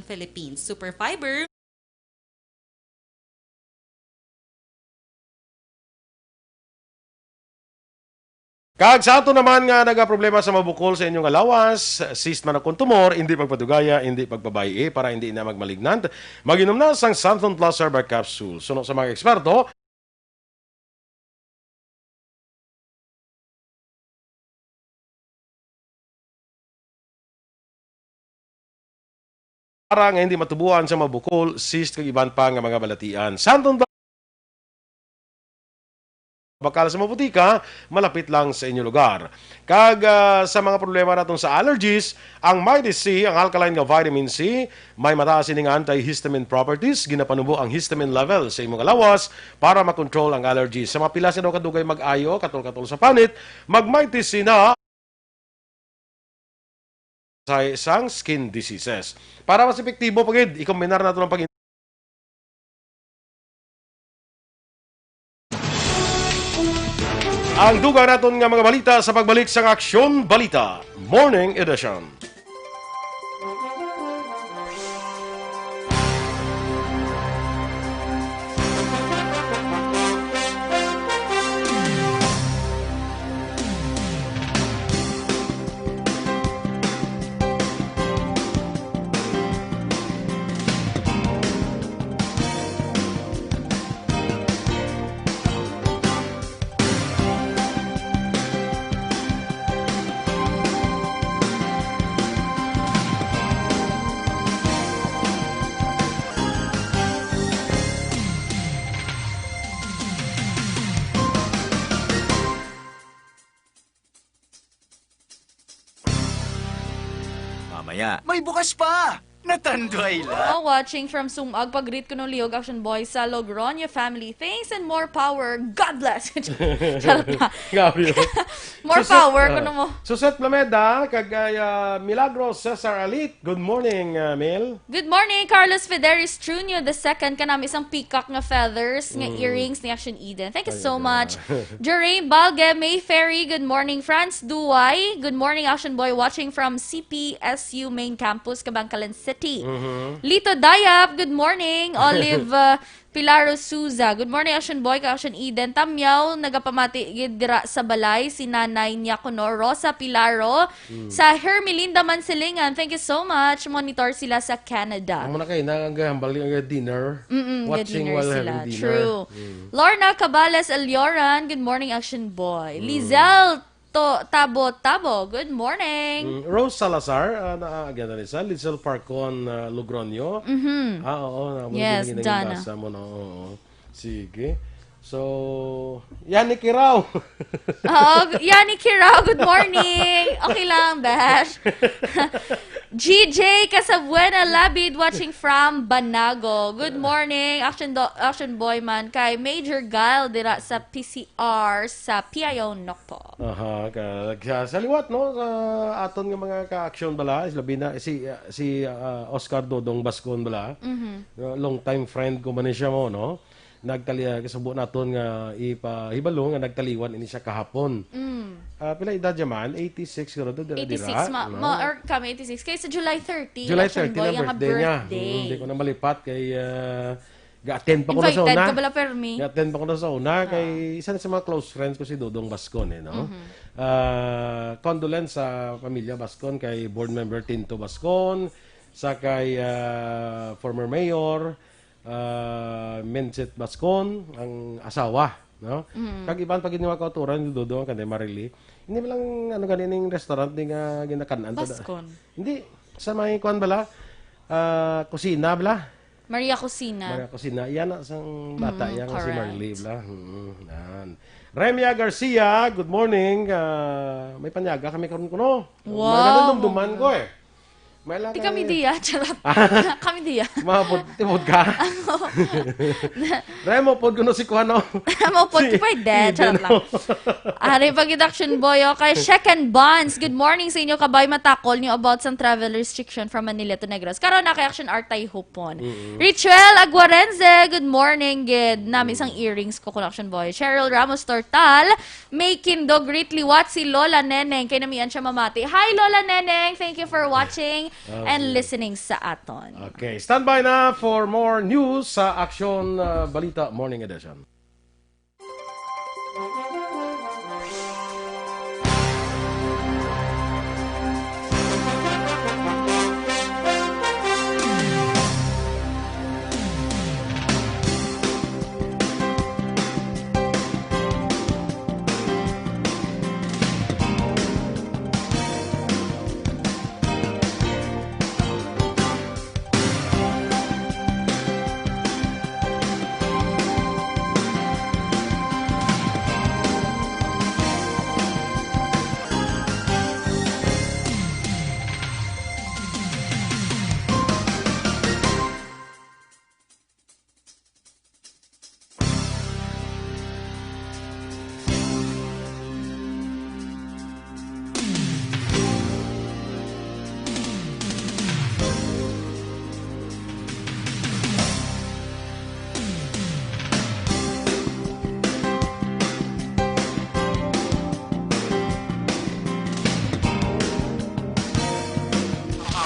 Philippines. Super Fiber. Kag sa ato naman nga nagaproblema sa mabukol sa inyong lawas, cyst man o kon tumor, indi pagpadugaya, indi pagpabay-i para indi na magmalignant, mag-inom na sang Santon Plus Herbal Capsule. Suno sa mga eksperto, para nga hindi matubuan sa mabukol, cyst, kag iban pa nga mga balatian. Santon bakal sa mga butika malapit lang sa inyo lugar. Kag, ah, sa mga problema naton sa allergies, ang Mighty C, ang alkaline nga vitamin C, may mataas ining antihistamine properties, ginapanubo ang histamine level sa imong lawas para makontrol ang allergies. Sa mga pilas nga daw kadugay mag-ayo, katol-katol sa panit, mag Mighty C na sa sang skin diseases. Para mas epektibo pa gid, ikombinar nato ang pag Ang dugang naton nga mga balita sa pagbalik sang Aksyon Balita Morning Edition. Mamaya. May bukas pa! Natanduay la. Oh, watching from Sumag, pag-greet ko nung Liog Action Boy sa Logroño family. Thanks and more power. God bless. Charot na. Grabe yun. More Suset, power, ah, kuno mo. Suset Plameda, kag, ah, Milagro Cesar Alit. Good morning, ah, Mil. Good morning, Carlos Fideris Junior the second. Kanami isang peacock nga feathers, nga Mm. earrings ni Action Eden. Thank you Ay, so ito much. na. Jerame Balge, May Ferry, good morning. Franz Duway, good morning, Action Boy, watching from C P S U main campus, Kabankalan City. Mhm. Lito Dayap, good morning. Olive, uh, Pilaro Souza, good morning, Action Boy, kag Action Eden. Tamyaw, nagapamati gid dira sa balay, si Nanay niya kuno, Rosa Pilaro. Mm. Sa Hermelinda Mansilingan, thank you so much. Monitor sila sa Canada. Amo na kay, nagahambal nga dinner. Mm-mm, Watching dinner while sila. having dinner. True. Mm. Lorna Cabales Alioran, good morning, Action Boy. Mm. Lizelle To-, Tabo Tabo, good morning. Mm, Rose Salazar, ah, na, ah, again, na sa Lizelle Parcon, ah, Logroño. Mhm. Ah, oo, na, Yes, naging Donna. basa mo na, oo. Sige. So, Yani Kirao. Oo, Yani Kirao, good morning. Okay lang, Besh. G J Casabuena Labid watching from Banago. Good morning, Action Do-, Action Boy man kay Major Guile dira sa P C R sa P I O Nokpo. Aha, ka, sa, sa liwat, no, sa aton nga mga ka-aksyon bala, labi na si, ah, si, ah, Oscar Dodong Bascon bala. Mhm. Uh, long time friend ko man siya mo, no? Nagtali-, ah, kasubo naton nga ipahibalo nga nagtaliwan ini siya kahapon. Mm. Ah, pila edad niya man? Eighty-six siguro, do, do, Eighty-six, dira, ma-, no? ma-, or kami eighty-six. Kay sa July thirty, July Action Boy, thirty na ang birthday niya. birthday. Mm, di ko na malipat kay, ah, ga-attend pa ko na sa Invited una. ka bala, Permi? Ga-attend pa ko na sa una, Ah. kay isa na sa mga close friends ko si Dodong Bascon, eh, no? Mhm. Ah, condolence sa pamilya Bascon, kay Board Member Tinto Bascon, sa kay, ah, former mayor, ah, Mencet Bascon, ang asawa, no? Mm. Kag iban pa gid nga mga kauturan ni Dodong, kanday Marily. Hindi man lang, ano, gani ning restaurant, di nga ginakan-an to da-, Bascon. Hindi, sa may kuan bala, Ah, kusina, bla? Maria Kusina. Maria Kusina. Yan na sang bata, Mm, yan nga si correct. Marley, bla? Mm, yan. Remia Garcia, good morning. Ah, may panyaga kami karon kuno. Wow. May nadumduman ko eh. May lang Di kami kami diya, charot. Kami diya. Mapod, tipod ka? Ako. Remo, pod kuno si Kuano. Remo, pod, Si pwede, Eden, charot lang. oh. Ari pag Action Boy, okay. Sheken Bonds, good morning sa inyo, kabay. Matakol niyo about sa travel restriction from Manila to Negros. Karon na kay Action Artay Hupon. Mm-mm. Richel Aguarense, good morning, gid. Nami sang earrings ko, kun Action Boy. Cheryl Ramos Tortal, may kindog, greet liwat si Lola Neneng. Kay namian siya mamati. Hi, Lola Neneng. Thank you for watching Okay. and listening sa aton. Okay. Standby na for more news sa Action, uh, Balita Morning Edition.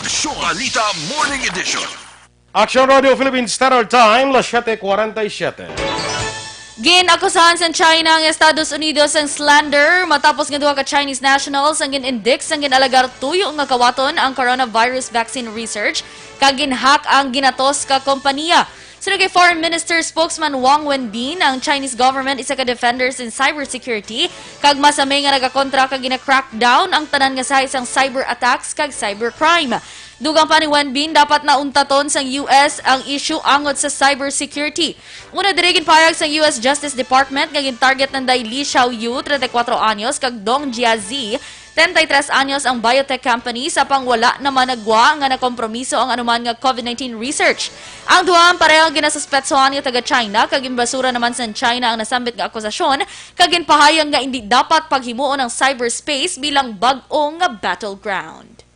Aksyon Balita Morning Edition. Action Radio Philippines Standard Time, las siete cuarenta y siete. Gin-akusahan sang China ang Estados Unidos sang slander matapos nga duha ka Chinese nationals ang gin-indict sang gin-alegar tuyo nga kawaton ang coronavirus vaccine research kag gin-hack ang ginatos ka kompanya. Suno kay Foreign Minister spokesman Wang Wenbin, ang Chinese government isa ka defender sa cybersecurity kag masami nga nagakontra kag gina-crackdown ang tanan nga sahi sang cyber attacks kag cybercrime. Dugang pa ni Wenbin, dapat nauntaton sang U S ang issue angot sa cybersecurity. Una diri, ginpahayag sang U S Justice Department nga gintarget nanday Li Xiaoyu, treinta y cuatro anyos, kag Dong Jiazi, treinta y tres anyos, ang biotech company, sa pang wala naman nagwa nga nakompromiso ang anuman nga COVID nineteen research. Ang duha ang parehang ginasuspetsohan nga taga-China kag ginbasura naman sang China ang nasambit nga akusasyon kag ginpahayag nga indi dapat paghimuon ang cyberspace bilang bag-o nga battleground.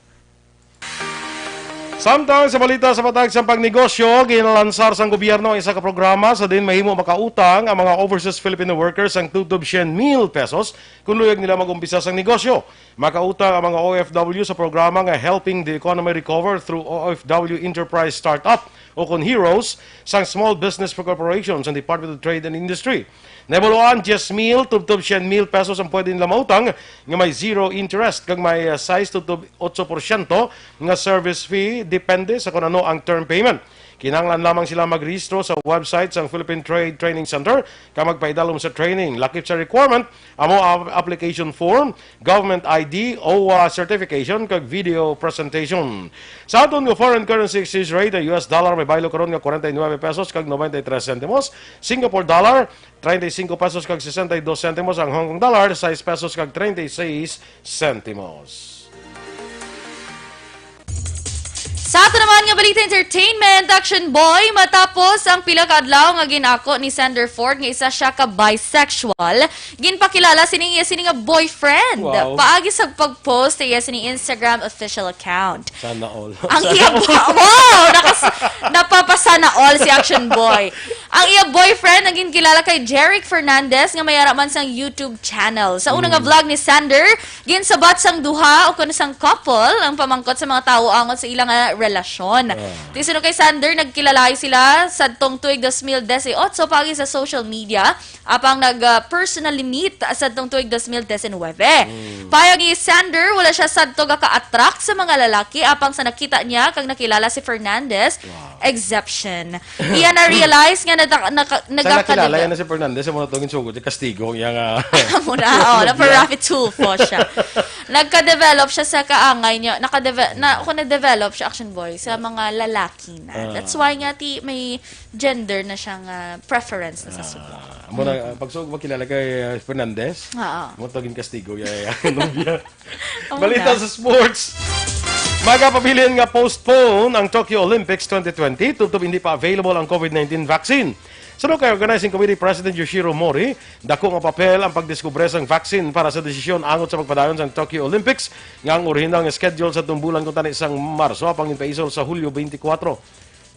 Samtang sa balita sa patag sang pagnegosyo, ginalansar sang gobyerno ang isa ka programa sa diin mahimo makautang ang mga overseas Filipino workers sang tubtob cien mil pesos kung luyag nila mag-umpisa sang negosyo. Makautang ang mga O F W sa programa nga Helping the Economy Recover through O F W Enterprise Startup o kon HEROES sang Small Business Corporation sang Department of Trade and Industry. Nahibaluan, diyes mil tubtob syen mil pesos ang pwede nila mautang nga may zero interest kag may, ah, sais tubtob otso porsyento nga service fee, depende sa kon ano ang term payment. Kinahanglan lamang sila magrehistro sa website sang Philippine Trade Training Center kag magpaidalom sa training. Lakip sa requirement, amo ang application form, government I D, O W A certification, kag video presentation. Sa aton nga foreign currency exchange rate, ang U S dollar may baylo karon nga kwarenta y nuebe pesos kag nobenta y tres sentimos, Singapore dollar, treinta y cinco pesos kag sesenta y dos sentimos, ang Hong Kong dollar, sais pesos kag treinta y seis sentimos. Sa ato naman nga balita entertainment, Action Boy, matapos ang pila ka adlaw nga ginako ni Xander Ford nga isa siya ka bisexual, ginpakilala sini iya sini nga boyfriend. Wow. Paagi sa pag-post sa iya sini Instagram official account. Sana all. Ang iya bo-, wow! Nakas-, napapasana all si Action Boy. Ang iya boyfriend ang ginkilala kay Jeric Fernandez nga may ara man sang YouTube channel. Sa una nga Mm. vlog ni Xander, ginsabat sang duha o kon sang couple ang pamangkot sa mga tawo angot sa ila nga relasyon. Ah. Ti suno kay Xander, nagkilalaay sila sadtong tuig dos mil disiotso paagi sa social media, apang nag, ah, personally meet sadtong tuig dos mil disinwebe. Mm. Pahayag ni Xander, wala siya sadto gaka-attract sa mga lalaki, apang sa nakita niya kag nakilala si Fernandez, Wow. exception. Iya na-realize nga nata-, naka-, Sa nagaka-, nakilala niya na si Fernandez, amo na tong ginsugod niya, kastigo ang iya nga Amo na, oh, na for Raffy Tulfo siya. Nagka-develop siya sa kaangay niya. Nakadeve-, na, kung na-develop siya, Action Boy, sa mga lalaki na. Ah. That's why nga ti, may gender na siyang, ah, preference na sa subo. Ah, amo na, ah, pag sugo makilala kay, ah, Fernandez, Oo. mo tagin kastigo, ya, ya, ya, nobya. Amo Balita na. sa sports. Magapabilin nga postpone ang Tokyo Olympics twenty twenty tubtob hindi pa available ang COVID nineteen vaccine. Suno kay Organizing Committee President Yoshiro Mori, dako nga papel ang pagdiskubre sang vaccine para sa desisyon angot sa pagpadayon sang Tokyo Olympics nga ang orihinal nga schedule sa tumbulan kuntani sang Marso apang ginpaisol sa Hulyo twenty-four.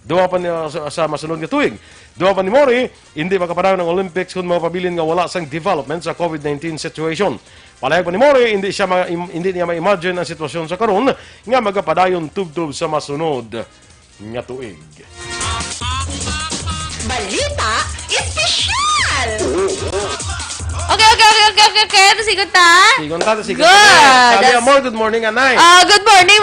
Duha pa ni, sa, sa masunod nga tuig. Duha pa ni Mori, hindi makapadayon ang Olympics kung mapabilin nga wala sang development sa COVID nineteen situation. Palahag pa ni Mori, hindi siya ma-, im-, hindi niya ma-imagine ang sitwasyon sa karon nga magapadayon tubtob sa masunod nga tuig. Balita Espesyal! Okay, okay, okay, okay, okay, okay. Ito sigon ta. Sigon ta, sigon Good. ta. Sabi, Amor, good morning, anay. Ah, good morning.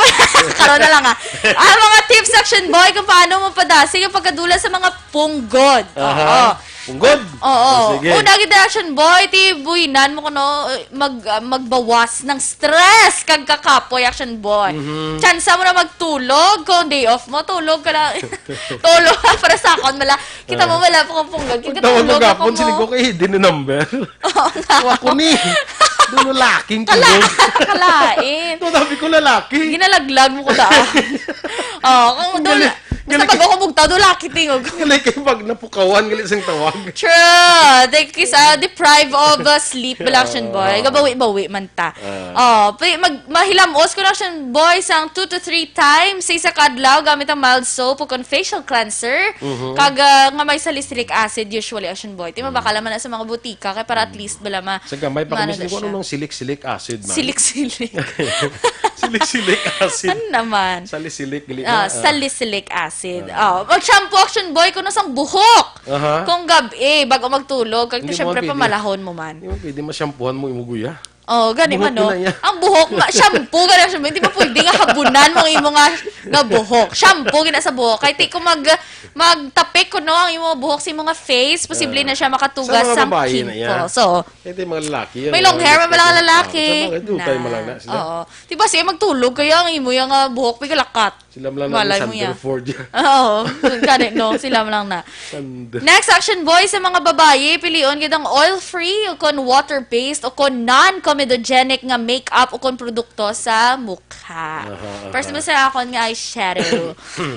Karon na lang, ah. Ah, mga tips, Action Boy, kung paano mo padasig ang pagkadula sa mga punggod. Aha. Oo. Punggod? Oo. Sige. Una, gid, Action Boy, ti buhinan mo kuno, eh, mag, ah, magbawas ng stress kag kakapoy, Action Boy. Mhm. Tsansa mo na magtulog kung day off mo, tulog ka na. Tulog ka para sa akon, mala. Kita mo, Ah. wala pa kong punggod. Kita Tawag tulog mo ako gapon, mo. siling ko kay hidden ni number. Oo nga. Wa ko ni. Dulo laking Kala-, tulog. kalain. Ito, sabi ko lalaki. Ginalaglag mo ko daan. Oh, kung Ang dul-, galing, basta galing. pag ako bugtaw, dulaki tingog. Galing kayo pag napukawan, galing isang tawag. True. Di kisa deprive of, uh, sleep, bala, Action Boy. Oo. Gabawi-bawi man ta. Ah. Oh, pi-, mag-, mahilamos ko na, Action Boy, sang two to three times sa isa ka adlaw gamit ang mild soap o kon facial cleanser. Mhm. Kag, ah, nga may salicylic acid, usually, Action Boy. Ti, Mm. mabakal naman na sa mga butika, kay para at Mm. least, bala, ma-, Sa gamay pa maano kami, na siling ko, siya. ano nang silic-silic acid, man? Silic-silic. Silic-silic acid. Ano naman? Salicylic, gali Ah, na, ah. salicylic acid. Ah. Oh, mag-shampoo, Action Boy, kuno sang buhok. Aha. Kung gab-i, bago magtulog, kag Hindi mo syempre, pwede. pamalahon mo man. Hindi mo pwede masyampuhan mo imo guya. Oh, gani Buhok man, no? na niya. Ang buhok, ma-, shampoo, gani, shampoo. Hindi ba pwede nga habunan mo ang imo nga, nga buhok? Shampoo, gina sa buhok. Kay ti, kung mag-, magtapik ko, no, ang imo buhok sa imo nga face, posible Ah. na siya makatugas Sa mga sang babae na pimples. yan. So, Hindi, mga lalaki yan, may long mga hair, may mga lalaki. Ah, sa mga dutay, Na. malala sila. Oo. Di ba siya magtulog, kaya ang imo yung, ah, buhok, may kalakat. Sila man lang Malay na mo Sander yan. Ford yan. Oo, gani, no? Sila man lang na. Sander. Next, Action Boy, sa mga babayi, pilion gid ang oil-free o kon water-based o kon non-comedogenic nga makeup o kon produkto sa mukha. Aha, aha. First mo sa akon nga eyeshadow.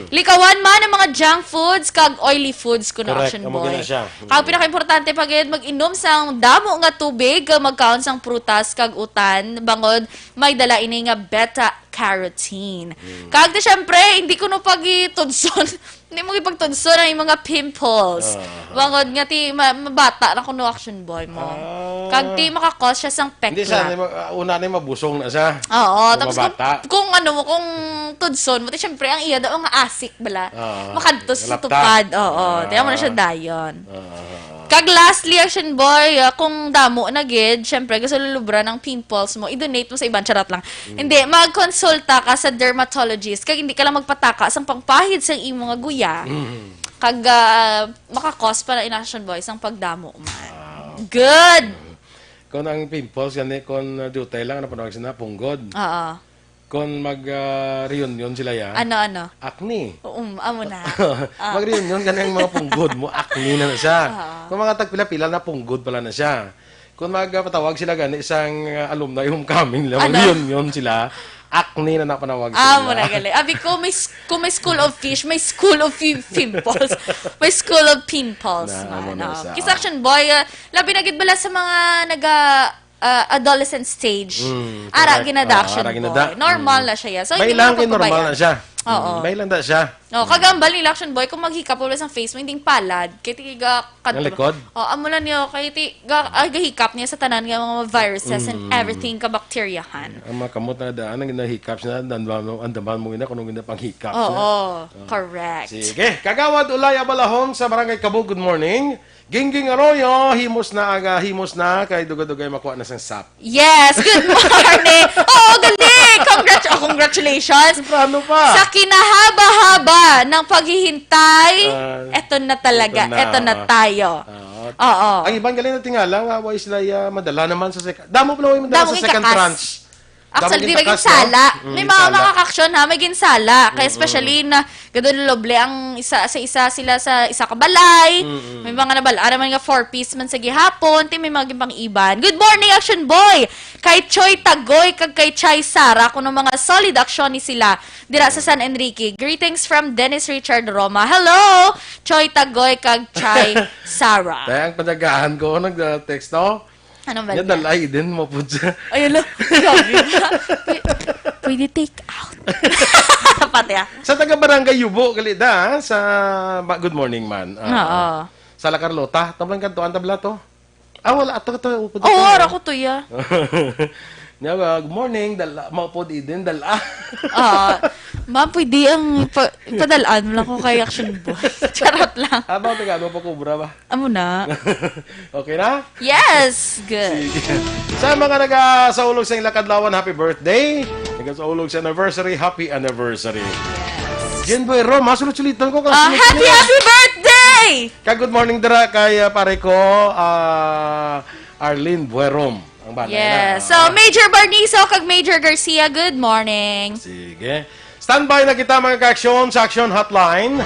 Likawan man ang mga junk foods kag oily foods kuno, Correct. Action Amo Boy. gina siya. Kag pinakaimportante pa gid, mag-inom sang damo nga tubig, magkaon sang prutas kag utan, bangod may dala ini nga beta carotene. Mm. Kag ti, syempre, hindi ko no pagitudson. Hindi mo ipagtudson ang imong mga pimples. Ah. Bangod nga ti, ma-, mabata na kuno, Action Boy, mo. Ah. Kag ti, makakos siya sang Hindi siya, peklat. Hindi ma-, ah, una na yung mabusong na siya. Oo, Kung tapos kung, mabata. kung ano mo, kung tudson mo, ti, syempre, ang iya daw nga asik bala. Ah. Makadtos sa Laptop. tupad. Oo, Ah. tiyan mo na siya dayon. Ah. Kag lastly, Action Boy, ah, kung damo na gid, syempre, gusto lulubra ng pimples mo, i-donate mo sa iban, charot lang. Mm. Hindi, magkonsulta ka sa dermatologist, kag hindi ka lang magpataka sang pangpahid sa imo nga guya. Mm. Kag, ah, makakos pa na in Action Boy sang pagdamo man. Ah. Good! Mm. Kung ang pimples, gani, kung, ah, dutay lang, ano pa nawag sila? Punggod. Oo. Kung mag, ah, reunion sila, ya. Ano, ano? Acne. Oo, amo na. Ah. Mag-reunion ka na yung mga punggod mo, acne na na siya. Ah. Kung mga tagpila-pila na punggod pala na siya. Kung magpatawag sila gani isang, ah, alumni homecoming nila, Ano? mag-reunion sila, acne na napanawag sa Amo nila. na gali. Abi ko, may s-, kung may school of fish, may school of fi-, pimples. May school of pimples Na, man, amo na oh. siya. Kis Action Boy, ah, labi na gid bala sa mga naga, ah, adolescent stage. Mm, Ara, correct. ginada Ah, Action ara, ginada. Boy. Normal Mm. na siya, ya. So, May hindi mo lang na kay normal kapabayaan. na siya. Oo. Mm, may lang na siya. Oh, Mm. kagambal nila Action Boy, kung maghikap ulit sa face mo, hindi palad. Kaya tiga kadro. Ang likod? Oh, amo lang niyo, kaya ti, ga, ay, gahikap niya sa tanan nga mga viruses and Mm. everything, kabakteryahan. Ang mga kamot na daan, ang ginahikap siya, andaman mo, andaman mo ina, kung anong ginapanghikap Oo, siya. Oh. correct. Sige, Kagawad Ulay Abalahong sa Barangay Kabug, good morning. Gingging Arroyo, himos na aga, himos na, kay dugay-dugay makuha na sang sap. Yes, good morning. Oo, galing. Congrats-, oh, congratulations. Temprano pa. Sa kinahaba-haba ng paghihintay, Ah, eto na talaga, eto na, eto na ah. tayo. Ah, Oo. Ang iban galing na tingala nga, why sila, ah, madala naman sa sec-, damo pala, why madala Damo sa second ikakas. tranche. Actually, Damo di ba ginsala, no? Ginsala? Mm, May mga ginsala. Mga kaaksyon, ha, may ginsala. Kaya Mm-mm. especially na gaduloloble ang isa, sa isa sila sa isa ka balay. Mm-mm. May mga nabal-an naman nga four piece man sa gihapon. Ti may mga ginpang-iban. Good morning, Action Boy! Kay Choi Tagoy kag kay Chai Sara, kuno mga solid aksyon ni sila dira sa San Enrique. Greetings from Dennis Richard Roma. Hello, Choi Tagoy kag Chai Sara. Kaya ang padagahan ko, nag-text, no? Ano ba Nga niya? Dalay din mo po siya. Ay, ala. Grabe. Pwede take out. Pati ah. Sa taga Barangay Yubo, gali da, ha? Sa, ba, good morning, man. Ah, Oo. Sa La Carlota, tablang kanto, ang tabla to. Ah, wala, ato, ato, upo Oo, dito. Ara ko to, ya. Nya, ah, good morning, dala, maupod idin, dala. Ah, ma'am, pwede ang pa, padalaan mo lang ko kay Action Boy. Charot lang. Habang taga, ano pa kubra ba? Amo na. Okay na? Yes! Good. Sige. Sa mga nagasaulog sa ilang kadlawan, happy birthday. Nagasaulog sa anniversary, happy anniversary. Jen Boy Rom, ha? Sulit-sulitan ko. Ah, happy, happy birthday! Ka good morning dira kay, ah, pare ko, ah, Arlene Buerom. Ang bana Yes. na. So, Major Barnizo kag Major Garcia, good morning. Sige. Standby na kita, mga ka-aksyon, sa Action Hotline.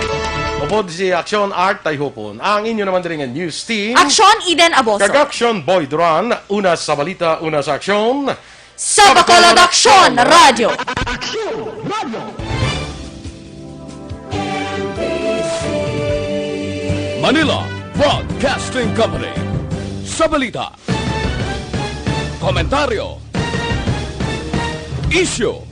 Upod si Action Art Tayhupon. Ang inyo naman diri nga news team. Action Eden Aboso. Kag Action Boy Duran. Una sa balita, una sa aksyon. Sa Bacolod Aksyon Radio. Manila Broadcasting Company. Sa balita, komentaryo, isyu,